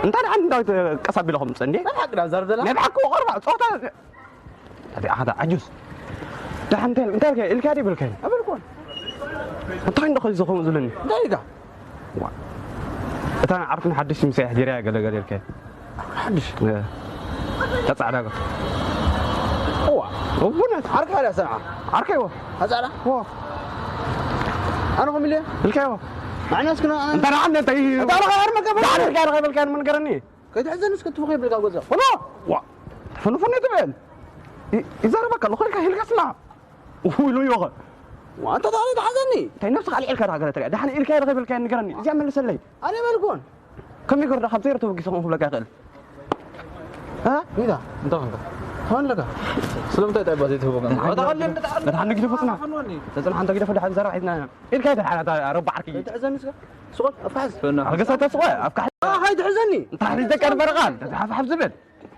እንታይ ደሓን እንዳዊት ቀስ ኣቢለ ከምፅእ እንዴ? ናይ ብሓቂ ዳ ዛር ዘላ? ናይ ብሓቂ ቆርባ፣ ፆታ። ታዲያ ኣኻ ዳ ዓጁዝ። ደሓን እንታይ፣ እንታይ ኢልካ፣ ኢልካ ድዩ በልካኒ? ኣበልኩን። እንታይ እንዶ ኸዚ ከምኡ ዝብለኒ? እንታይ ኢልካ? ዋ። እታ ዓርኩ ንሓድሽ ምሳይ ኣሕዲረያ ገለ ገለ ኢልካ። ሓድሽ? እ። እታ ጻዕዳ ገ-፣ እዋ። እውነት? ዓርካ ድያ ሰምዓ? ዓርከይ እዎ። እታ ጻዕዳ? እዎ። ኣነ ኸም ኢለ? ኢልካዮ? ንዓናስ ክና-፣ ኣነ እንተ ንዓና እንታይ? እታ ረኻ ኣርመ ገበል? ዳዕረ ኢልካ ዶ ከይበልካዮ ንገረኒ። ከይትሕዘኒ እስከ ትፉ ከይብልካ ጎዛ። ሆኖ? ዋ። ፍኑ ፍኑ ትብል። ይ-፣ ይዛረበካ ኣለኹ ኢልካ፣ ኢልካ ስማ። ው ኢሉ ይኸ። ዋ፣ ኣንተ ታዲያ ትሓዘኒ? እንታይ ነብስኻ ኣልዒልካ ዳኣ ገለ ትሪኣ? ደሓን ኢልካዮ ዶ ከይበልካዮ ንገረኒ። እዚኣ መልሰለይ። ኣነ በልኩን። ከመይ ገይሩ ዳ ካብ ዜሮ ተበጊሰ ክኸውን ክብለካ ይኽእል? እ? እንታይ ኾንካ? እንታይ ኣለካ? ስለምንታይ ጣይባ ዘይትህቦ? ደሓን፣ ኣታ ኸልኒ፣ ደሓን፣ ደሓን ንግደፎ ስማ። ፈንወኒ። ተጽናሕ፣ ኣንተ ግደፎ፣ ደሓን ዘረባ ሒዝና ኢና። ኢልካዮ ደሓን፣ ኣታ ረባ ዓርኪ። ከይትሕዘኒ እስከ። ስቆል፣ ኣፍካ ሓዝ። ፈና። ኣልገሳታ ስቆል፣ ኣፍካ ሓዝ። ኣታ ኸይትሕዘኒ። እንታይ ሒዘካ ንበረቓ? እንታይ ሓፍ ሓፍ ዝብል?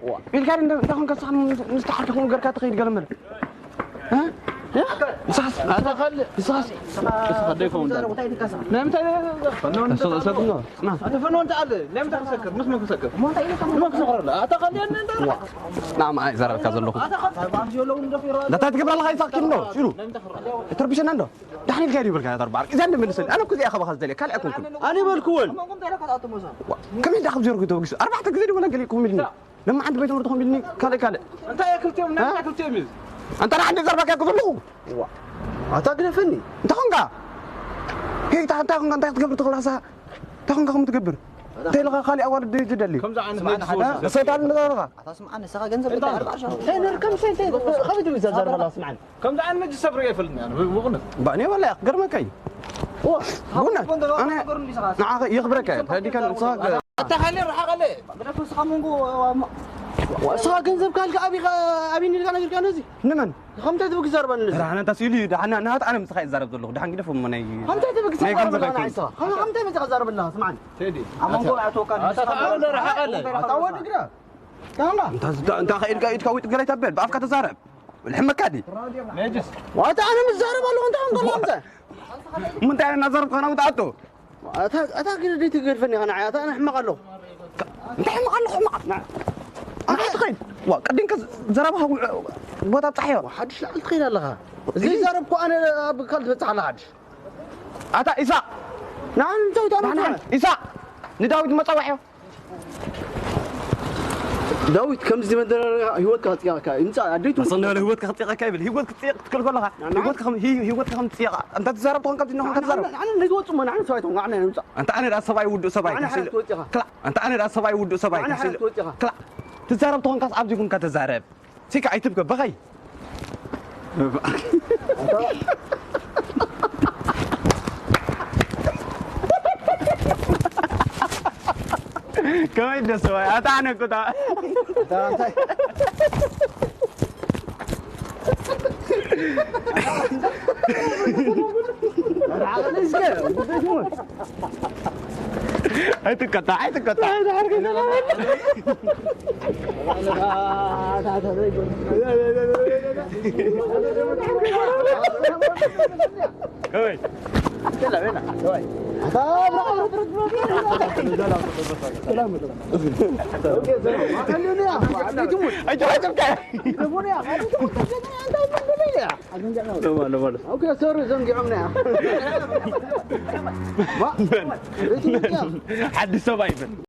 ዋ። ኢልካ እንደ-፣ እንታይ ኾንካ ንስኻ ምስ-፣ ምስ ተሓርኩ ነገርካ ትኸይድ ገለ መለ? እ? እ? ንስኻስ? ኣታ ኸል-፣ ንስኻስ? ንስኻ ደይከውን ዳኣ። ናይ ምንታይ ነገር? ፈንወኒ። እሱ፣ እሱ፣ እሱ፣ ስማ። ኣታ ፈንወኒ ተኣለ። ናይ ምንታይ ክሰክር? ምስ መን ክሰክር? ምስ መን ክሰክር? ኣታ ኸልኒ እንደ ዋ። ንዓማ ኣይዛረብካ ዘለኹ። ኣታ ኸል-፣ እንታይ ትገብር ኣለኻ? ይሳቕ ኪድ እንዶ፣ ሽሉ። ናይ ምንታይ ክረ-? ተርቢሸና እንዶ። ደሓን ኢልካ ድዩ በልካ? ኣርባ ዓርኪ። እዚኣ እንደ መልሰኒ። ኣነ እኮ እዚኣ ካባኻ ዝደልየ፣ ካልእ ኣይኮንኩን። ኣነ በልክውን። ዋ፣ ከመይ እንዳ ካብ ዜሮ ተበጊሱ? ኣርባዕተ ግዜ ድዩ ወላ ገለ ይኮን ኢልኒ። ለማዓንቲ ቤት ትምህርቲ ኮን ኢልኒ፣ ካልእ፣ ካልእ። እንታይ እያ ክልቲኦም? ናይ እ? እንታይ ክልቲኦም እዩ? ኣንታ ንዓንዲ ዘርባካ እኮ ዘለኹ። ዋ፣ ኣታ ግደፈኒ። እንታይ ኾንካ? ሄይ፣ እንታይ፣ እንታይ ኾንካ? እንታይ ክትገብር ትኽእል? ኣሳ፣ እንታይ ኾንካ ከምኡ ትገብር? እንታይ ኢልኻ ካልእ ኣዋልድ ትደሊ? ከምዚ ዓይነት ስምዓኒ፣ መልሲ ሓደ ወስድ። ሰይጣን እንዳበልኻ። ኣታ ስምዓኒ፣ ንስኻ ገንዘብ እንታይ እንታይ ኣርባዓ ሺሕ? እንታይ ነር-፣ ከም ሰይጣን፣ ከመይ ትብል ዘዛርባ ስምዓኒ? ከምዚ ዓይነት መጅ ሰብ ርእየ ኣይፈልጥን እየ፣ ኣነ፣ ብእውነት። ባእኔ ወላ ክገርመካ እዩ። ዋ፣ ብእውነት፣ ኣነ ንዓኻ የኽብረካ እየ። ተረዲእካ ንስኻ ኣታ ኻሊ ርሓቐለ። ግደፍ ንስኻ መንጎ፣ ዋ፣ ንስኻ ገንዘብ ካልካ ኣቢኻ፣ ኣቢኒ ኢልካ ነጊርካ ነዚ? ንመን? ከምታ ትብክ ዘርበኒ ነዚ? ራህና እንታይ ሲሉ እዩ? ደሓና ናት ኣነ ምሳኻ ይዛረብ ዘለኹ። ደሓን ግደፍ እሞ ናይ ከምታ ትብክ ናይ ገንዘብ ዘርበኒ ኣይኮን። ንስኻ? ከም-፣ ከምታ መጽኻ ዘርበና፣ ስምዓኒ። ቴዲ። ኣብ መንጎ ኣቶ ካሊ ኣታ ንስኻ ተቃረነ ርሓቐለ። ኣታ ወዲ ግዳ። ካንጋ። እንታ፣ እንታ፣ እንታ ኸይድካ ኢድካ ዊጥ ገለ ይተበል፣ ብኣፍካ ተዛረብ። ልሕመካ ድዩ? ነጅስ። ዋታ ኣነ ምዛረብ ኣለኹ፣ እንታይ ኾንካ ኣለኹ፣ እንታይ? ምንታይ ኣነ እናዛረብካ ናብኡ ትኣቱ? ኣታ፣ ኣታ ግን ደይ ትገድፈኒ ኢኻ ንዓይ፣ ኣታ ኣነ ሕማቕ ኣለኹ። እንታይ ሕማቕ ኣለኹ፣ ሕማቕ? ና-፣ ንዓይ ትኸይድ። ዋ፣ ቅድም ከ ዘረባኻ ውዕ-፣ ቦታ ኣብጻሕዮ። ሓድሽ ላዕሊ ትኸይድ ኣለኻ። እዚ ዘይዛረብኩ ኣነ ኣብ ካል ትበጽሕ ኣለኻ ሓድሽ። ኣታ ኢሳቕ። ንዓን እንታይ ታን ንዓን ኢሳቕ። ንዳዊት መጻውዕዮ። ዳዊት፣ ከምዚ መደራረያ ህይወትካ ክጽየቐካ ይምጻእ፣ ኣደይቱ መሰል ንበለ ህይወትካ ክጽየቐካ ይብል። ህይወት ክትጽየቕ ክትከል ከለኻ፣ ንዓን ህይወትካ ከም፣ ህይ-፣ ህይወትካ ከም ትጽየቕ፣ ኣንታ ትዛረብ ትኾን ካብዚ ነኾን ንዓን፣ ትዛረብ። ንዓን ነዚ ወጽእ እሞ፣ ንዓን ሰብኣይ ትኾን፣ ንዓን ንምጻእ። ኣንታ ኣነ ደኣ ሰብኣይ ውዱእ ሰብኣይ ንዓን ሓረስቲ ወጽኻ። ክላእ፣ ኣንታ ኣነ ደኣ ሰብኣይ ውዱእ ሰብኣይ ንዓን ሓረስቲ ወጽኻ። ክላእ፣ ትዛረብ ትኾንካስ ኣብዚ ኩንካ ተዛረብ። ሲካ ኣይትብከ፣ በኸይ። ከመይ ደስ ባይ፣ ኣታ ኣነ እኮ ታ-፣ ኣታ እንታይ? ኣይትቀጣ፣ ኣይትቀጣ። ከመይ? ኣይትቀጣ። ኦኬ፣ ሶሪ፣ ዘንጊዖምና። መን? ሓድሽ ሰብኣይ ይበል።